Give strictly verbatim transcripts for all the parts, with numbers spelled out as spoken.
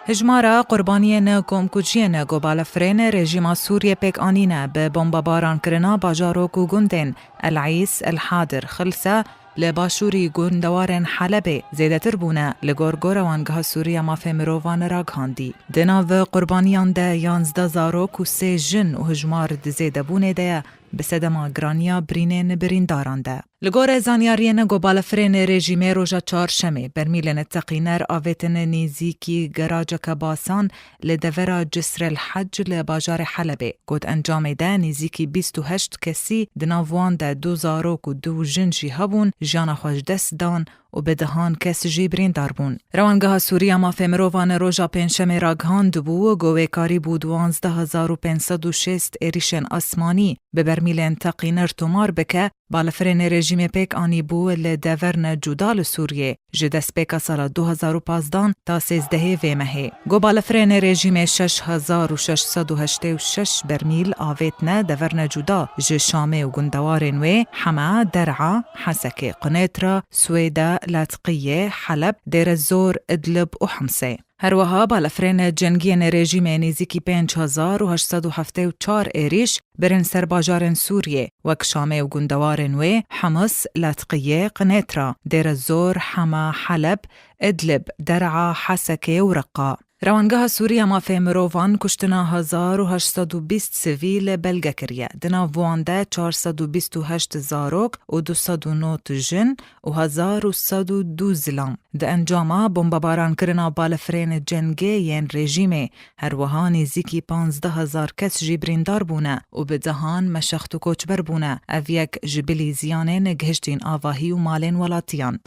Hijmara qurbaniyên komkujiyên ku balafirên rejîma Sûriyê pêk anîne bi bombebaran kirina bajarok û gundên El Eîs, El Hadir, Xilse li başûrî gundewarên Helebê zêdetir bûne, li gor gorewangeha Sûrî ya mafê mirovan ragihandî. Di nav qurbaniyan de yanzdeh zarok û sê jin û hijmar di zêdebûnê de ye, bi sedema giraniya birînên birîndaran de. Li gorî zanyariyên ku balafirên rejîmê roja çarşemê bermîlên teqîner avêtin nêzîkî garajeke basan li devera Cisr el Hec li bajarê Helebê, ku di encamê de nêzîkî bîst û heşt kesî, di nav wan de du zarok û du jin jî hebûn, jiyana xwe ji dest dan û bi dehan kes jî birîndar bûn. Rewangeha Sûrî ya Mafê Mirovan roja Pêncşemê ragihandibû, ku wê karîbû duwazdeh hezar û pênc sed û şêst êrîşên asmanî bi bermîlên teqîner tomar bike, balafirên rejîmê pêk anîbû li deverne cuda li Sûriyê, ji destpêka sala du hezar û pazdan ta sêzdehê vê mehê. Ku balafirên rejîmê şeş hezar û şeş sed û heştê û şeş bermîl avêtine deverne cuda ji Şamê û gundewarên wê Hema, Der'a, Hesekê, Qunetra, Swêde, Latqiyê, Heleb, Dêrezor, Idlib û Himsê. Her wiha balafirên cengiyên rejîmê nêzîkî pênc hezar û heşt sed û heftê û çar êrîş birin ser bajarên Sûriyê, wek Şamê û gundewarên wê, Hims, Latqiyê, Qinetra, Dêrezor, Hema, Heleb, Idlib, Der'a, Hesekê û Reqa. Rewangeha Sûrî ya Mafê Mirovan kuştina hezar û heşt sed û bîst sivîl belge kiriye. Di nav wan de çar sed û bîst û heşt zarok û du sed û nod jin û hezar û sed û du zilam. Di encama bombebaran kirina balafirên cengê yên rejîmê, her wiha nêzîkî panzdeh hezar kes jî birîndar bûne û bi dehan meşext û koçber bûne. Ev yek ji bilî ziyanên gihiştîn avahî û malên welatiyan.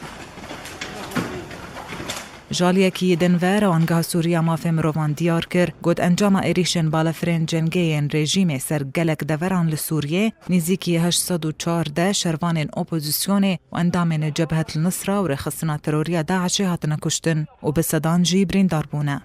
Ji aliyekî din ve, Rewangeha Sûrî ya Mafê Mirovan diyar kir, got encama êrîşên balafirên cengê yên rejîmê ser gelek deveran li Sûriyê, nêzîkî heşt sed û çardeh şervanên opozisyonê û endamên Cebhet el Nusra û Rêxistina Terorî ya DAIŞê hatine kuştin û bi sedan jî birîndar bûne.